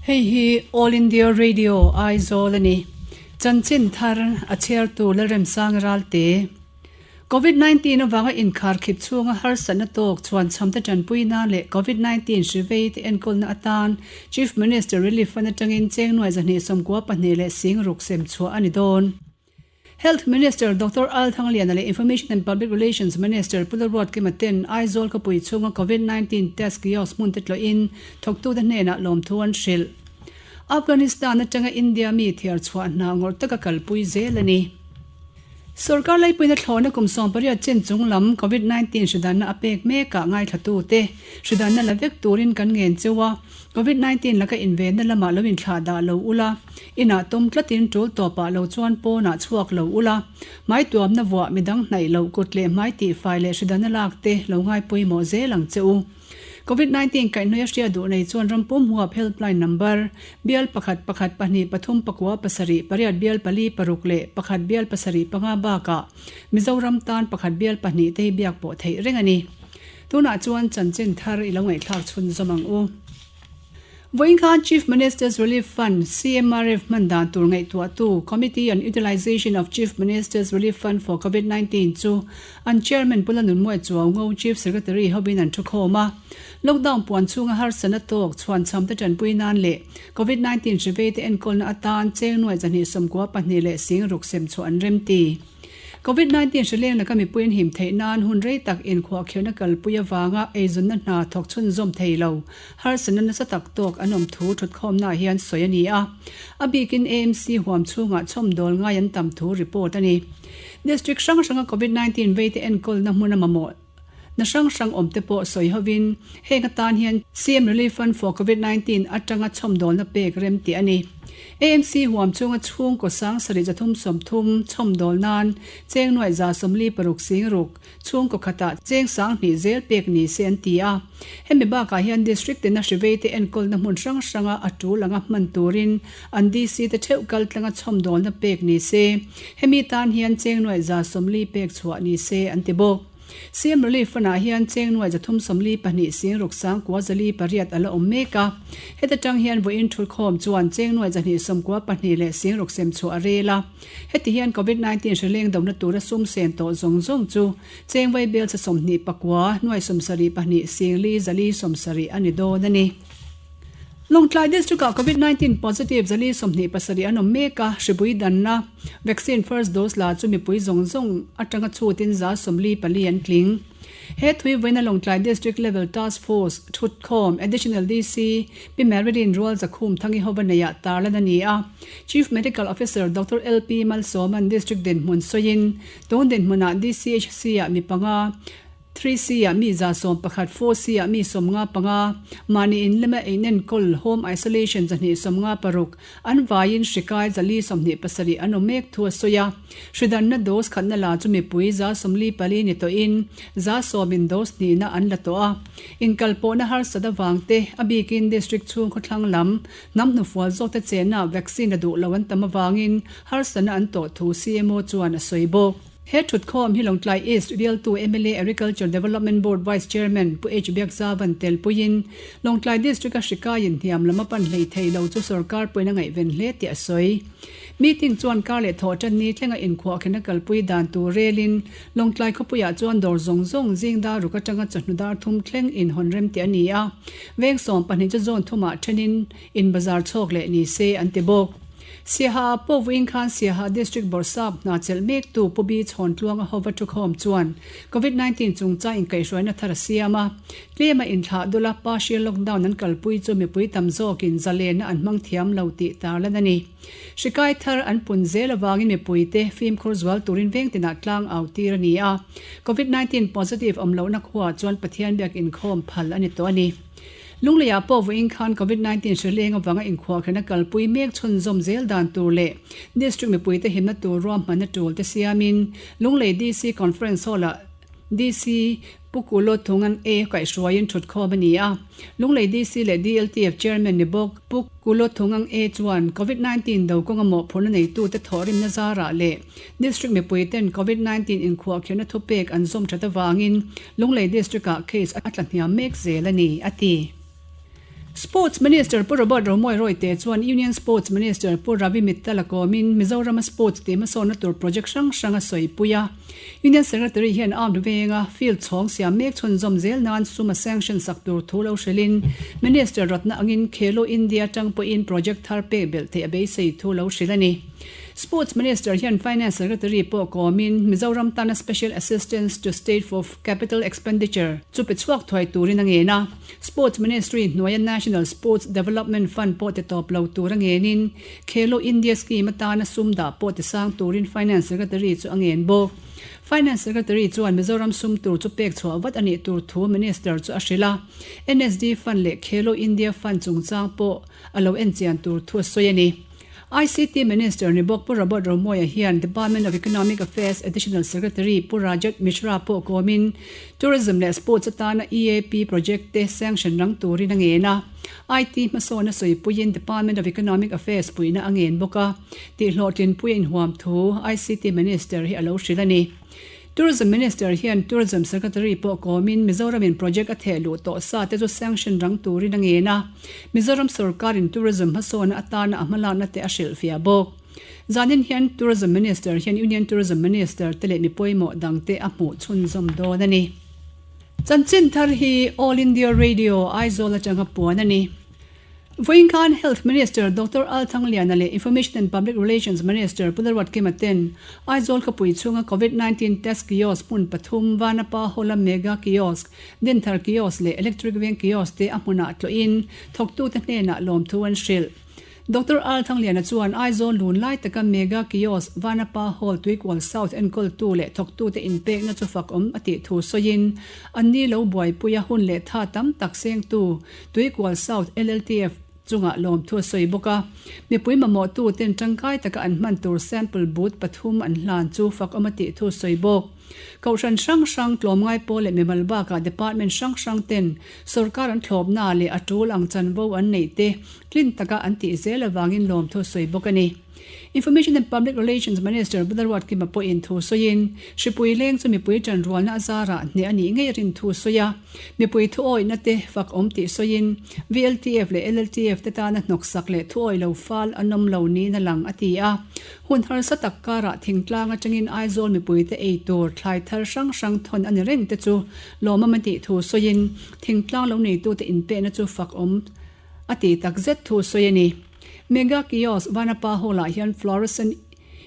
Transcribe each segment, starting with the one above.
Hei hi All India Radio Aizawl a ni. Chanchin thar a chhiartu Lalremsang Ralte. Covid 19 avanga inkharkhip chhunga harsatna tawk chhuan chhamte tanpui nan leh Covid 19 hri vei te enkawlna atan Chief Minister Relief Fund atangin cheng nuai 292 leh sing ruk sem chhuah a ni dawn. Health Minister Doctor Al Thangliana leh Information and Public Relations Minister Pu Lalruatkima ten Aizawl khawpui chhunga Covid 19 test kiosk hmun te tlawhin thawktute hnenah lawmthu an hrilh. Afghanistan atanga India mi thiar chhuah hna ngawrh taka kalpui zel a ni. Sorkar laipuina thlawhna kum 18 chen chung lam Covid 19 hridanna a pek mekah ngaithlatute hridanna la vek turin kan ngen cheu a, Covid 19 laka invenna lamah lo inthlah dah lo ula, inah tawm tlatin tul tawpah lo chuan pawnah chhuak lo ula, hmai tuamna vuah midang hnaih loh kut leh hmai tihfai leh hridanna lak te lo ngai pawimawh zel ang che u. Covid 19 kaihhnawih a hria duh nei chuan rampum huap helpline number, bial pakhat pakhat pahnih pathum pakua pasarih pariat bial pali paruk leh pakhat bial pasarih panga bakah Mizoram tan pakhat bial pahnih te hi biak pawh theih reng a ni. Tunah chuan chanchin thar i lo ngaihthlak chhunzawm ang u. Vawiin khan Chief Minister's Relief Fund, CMRF, hman dan tur ngaihtuahtu Committee on Utilisation of Chief Minister's Relief Fund for Covid 19 chu an Chairman Pu Lanunmuai Chuaungo, Chief Secretary hovin an thukhawm a. Lockdown puan chhunga harsatna tawk chhuanchhamte tanpui nan leh Covid 19 hri veite enkawlna atan cheng nuai 292 leh sing ruk sem chhuah an remti. Covid 19 hri leng laka mipui an him theih nan hun rei tak inkhuahkhirhna kalpui avanga eizawnna hna thawk chhunzawm thei lo harsatna nasa tak tawk an awm thu thutkhawmnaah hian sawi a ni a. A bikin AMC huam chhungah chhawmdawl ngai an tam thu report a ni. District hrang hranga Covid 19 veite enkawlna hmuna mamawh na hrang hrang awm te pawh sawi hovin heng atan hian CM Relief Fund for Covid 19 atanga chhawmdawlna pek rem tih a ni. AMC huam chhunga chhungkaw sang sarih 330 chhawmdawl nan cheng nuaih 46 sing ruk chhungkaw khatah cheng sang hnih zel pek ni se an ti a. Hemi bakah hian District tina hri veite enkawlna hmun hrang hranga a tul anga hman turin an DC te theuh kal tlanga chhawmdawlna pek ni se. Hemi tan hian cheng nuaih 40 pek chhuah ni se an ti bawk. CM Relief Fund ah hian cheng nuai 332 sing ruk sang kua 408 a la awm mek a. Heta tang hian vawiin thulkhawm chuan cheng nuai 292 leh sing ruk sem chhuah a rel a. Heti hian Covid 19 hri leng dona tura sum sen tawh zawng zawng chu cheng vai bel cha 29 nuai 72 sing li 470 a ni dawn a ni. Lawngtlai District ah Covid 19 positive 427 an awm mek a, hripui danna vaccine first dose la chu mipui zawng zawng atanga chhutin 44 an tling. He thui vawiina Lawngtlai District Level Task Force thutkhawm Additional DC Pi Marilyn Rual Zakhum Thangi hova neiah tarlan a ni a. Chief Medical Officer Doctor LP Malsawman District dinhmun sawiin tun dinhmunah DCHC ah mi panga, 3C ah mi 111, 4C ah mi 55, mahni in lama einenkawl, home isolation, 256, an vaiin hri kai 427 an awm mek thu a sawi a. Hri danna dose khatna la chu mipui 44 ni tawhin 10% in dose hnihna an la tawh a. Inkalpawhna harsat avang te, a bikin district chhung khawthlang lam, hnam hnufual zawkte chenna vaccine la duh lo an tam avangin harsatna an tawh thu CMO chuan a sawi bawk. He thutkhawm hi Lawngtlai East bialtu mla Agriculture Development Board Vice Chairman Pu H Biakzavan tel puiin Lawngtlai District a hri kaiin hniam lam a pan hlei thei lo chu sorkar pawhin a ngaihven hle tih a sawi. Meeting chuan kar leh thawh tan ni thlenga inkhuahkhen a kalpui dan tur relin Lawngtlai khawpuiah chuan dawr zawng zawng zing dar ruk atanga chawhnu dar thum thleng inhawn rem tih a ni a, veng 12 chu zone thumah thenin in bazar chhawk leh ni se an ti bawk. Siaha pawh vawiin khan Siaha District Bawrhsap hna chelh mektu Pu Bi Chhawntluanga hova thukhawm chuan Covid 19 chungchang inkaihhruaina thar a siam a. Tlema inthlah dula partial lockdown an kalpui chu mipui tam zawkin zalena an hmang thiam lo tih tarlan a ni. Hri kai thar an pun zel avangin mipuite fimkhur zual turin veng tinah tlang au tir a ni a. Covid 19 positive awm lohna khuaah chuan Pathian biak inkhawm phal a ni tawh a ni. Lungleiah pawh vawiin khan Covid 19 hri leng avanga inkhuahkherna kalpui mek chhunzawm zel dan tur leh District mipuite himna tur ruahmanna tul te siamin Lunglei DC Conference Hall-ah DC Pu Kulo Thungan A kaihhruaiin thutkhawm a ni a. Lunglei DC leh DLTF Chairman ni bawk Pu Kulo Thungang A chuan Covid 19 do kawnga mawhphurhna neitute thawhrimna zarah leh District mipuiten Covid 19 inkhuahkhirhna thupek an zawm that avangin Lunglei District-ah case a tla hniam mek zel a ni, a ti. Sports Minister Pu Robert Romawia Royte chuan Union Sports Minister Pu Ravi Mittal a kawmin Mizorama sports tih hmasawnna tur project hrang hrang a sawipui a. Union Secretary hian armed venga field chhawng siam mek chhunzawm zel nan sum a sanction sak tur thu lo hrilhin Minister rawtna angin Khelo India atang pawhin project thar pek belh theih a beisei thu lo hrilh a ni. Sports Minister hian Finance Secretary pawh kawmin Mizoram tana Special Assistance to State for Capital Expenditure chu pe chhuak thuai turin a ngen a. Sports Ministry hnuaia National Sports Development Fund pawh ti tawp lo tur a ngenin Khelo India Scheme atana sum dah pawh ti sang turin Finance Secretary chu a ngen bawk. Finance Secretary chuan Mizoram sum tur chu pek chhuah vat a nih tur thu Minister chu a hrilh a. NSD Fund leh Khelo India Fund chungchang pawh a lo enchian tur thu a sawi a ni. ICT Minister ni bawk Pu Robert Romawia hian Department of Economic Affairs Additional Secretary Pu Rajat Mishra pawh kawmin Tourism leh Sports atana EAP project te sanction rang turin a ngen a. IT hmasawn a sawipuiin Department of Economic Affairs puihna a ngen bawk a, tihhlawhtlinpui a inhuam thu ICT Minister hi a lo hrilh a ni. Tourism Minister hian Tourism Secretary pawh kawmin Mizoramin project a theh luh tawh sa te chu sanction rang turin a ngen a, Mizoram sorkarin tourism hmasawnna atana a hmalakna te a hrilhfiah bawk. Zanin hian Tourism Minister hian Union Tourism Minister te leh mi pawimawh dang te a hmuh chhunzawm dawn a ni. Chanchin thar hi All India Radio, Aizawl atanga puan a ni. Vawiin khan Health Minister Doctor Al Thangliana leh Information and Public Relations Minister Pu Lalruatkima ten Aizawl khawpui chhunga Covid 19 Test Kiosk hmun pathum, Vanapa Hall-a Mega Kiosk, Dinthar Kiosk leh Electric Veng Kiosk te a hmunah tlawhin thawktute hnenah lawmthu an hrilh. Doctor Al Thangliana chuan Aizawl lun lai taka Mega Kiosk, Vanapa Hall, Tuikual South enkawltu leh thawktute inpekna chu fak awm a tih thu sawiin, anni lo buaipuia hun leh tha tam tak sengtu Tuikual South LLTF chungah lawmthu a sawi bawk a, mipui mamawhtu ten tangkai taka an hman tur sample booth pathum an hlan chu fakawm a tih thu a sawi bawk. Kohhran hrang hrang, tlawmngai pawl leh mimal bakah department hrang hrang ten sorkar an thlawpna leh a tul ang chanvo an neih te tlin taka an tih zel avangin lawmthu a sawi bawk a ni. Information and Public Relations Minister Buddha Ruatkima pawhin thu sawiin, hripui leng chu mipui ṭanrualna a zarah hneh a nih ngei rin thu sawi a. Mipui thuawihna te fak awm tih sawiin, VLTF leh LLTF te tana hnawksak leh thuawih lo fal an awm lo niin a lang, a ti a. Hun harsa tak karah thingtlang atangin Aizawl mipuite ei tur thlai thar hrang hrang thawn a ni reng te chu lawmawm a tih thu sawiin, thingtlang lo neitute inpehna chu fak awm a tih takzet thu sawi a ni. Mega Kiosk Vanapa Hall-ah hian Fluorescent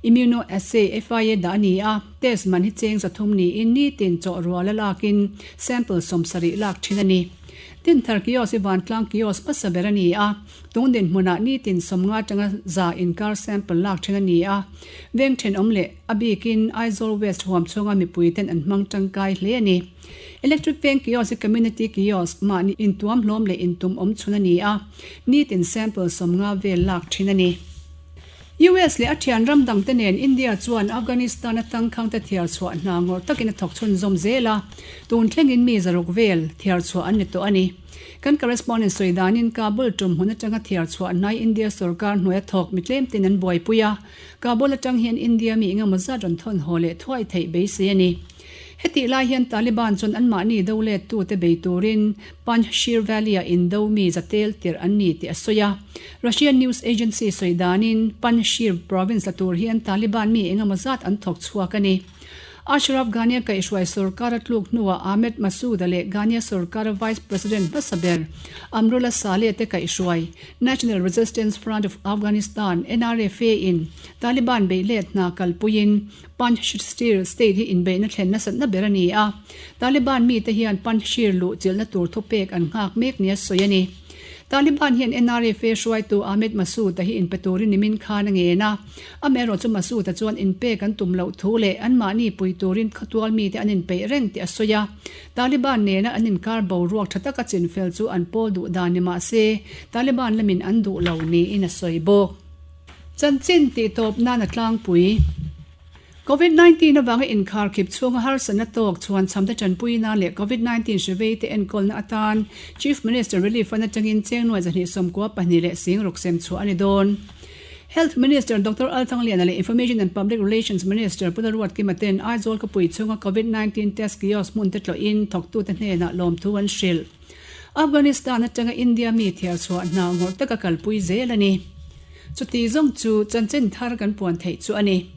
Immunoassay, FIA, dah a ni a, test man hi cheng 300 niin nitin chawh rual a lakin sample 70 lak thin a ni. Dinthar Kiosk hi Vantlang Kiosk hmasa ber a ni a, tung dinhmunah nitin 50 atanga 100 inkar sample lak thin a ni a, veng thenawm leh a bikin Aizawl West huam chhunga mipuiten an hmang tangkai hle a ni. Electric Veng Kiosk hi Community Kiosk mahni intuam hlawm leh intum awm chhun a ni a, nitin sample 50 vel lak thin a ni. US leh a thian ram dangte nen India chuan Afghanistan-a tangkhangte thiar chhuah hna ngawrh takin a thawk chhunzawm zel a, tun thlengin mi zaruk vel thiar chhuah an ni tawh a ni. Kan correspondent sawi danin Kabul tum hmun atanga thiar chhuah hnai India sorkar hnuaia thawk mi tlemten an buaipui a, Kabul atang hian India mi engemaw zat rawn thawn haw leh thuai theih beisei a ni. Hetih lai hian Taliban chuan anmahni do lettute bei turin Panjshir Valley-ah indo mi zatel tirh an ni tih a sawi a. Russian news agency sawi danin Panjshir province la tur hian Taliban mi engemaw zat an thawk chhuak a ni. Ashraf Ghani-a kaihhruai sorkar a tluk hnuah Ahmed Massoud-a leh Ghani-a sorkara vice president hmasa ber Amrullah Saleh te kaihhruai National Resistance Front of Afghanistan, NRFA, in Taliban beih let hna kalpuiin Panjshir state hi inbeihna thlen nasatna ber a ni a, Taliban mite hian Panjshir luh chilhna tur thupek an nghak mek nia sawi a ni. Taliban hian NRFA hruaitu Ahmed Massoud-a hi inpe turin nimin khan a ngen a, amaherawh chu Massoud-a chuan inpek an tum loh thu leh anmahni pui turin khawtual mite an inpeih reng tih a sawi a. Taliban nena an inkar boruak tha taka chinfel chu an pawl duh dan ni mah se, Taliban lamin an duh lo niin a sawi bawk. Chanchin tih tawp nan a tlangpui. Covid 19 avanga inkhar khip chhunga harsatna tawk chhuan chhamte tanpui nan leh Covid 19 hri vei te enkawlna atan Chief Minister Relief Fund atangin cheng nuai 292 leh sing ruk sem chhuah a ni dawn. Health Minister Doctor Al Thangliana leh Information and Public Relations Minister Pu Lalruatkima ten Aizawl khawpui chhunga Covid 19 test kiosk hmun te tlawhin thawktute hnenah lawmthu an hrilh. Afghanistan atanga India mi thiar chhuah hna ngawrh taka kalpui zel a ni. Chuti zawng chu chanchin thar kan puan theih chu a ni.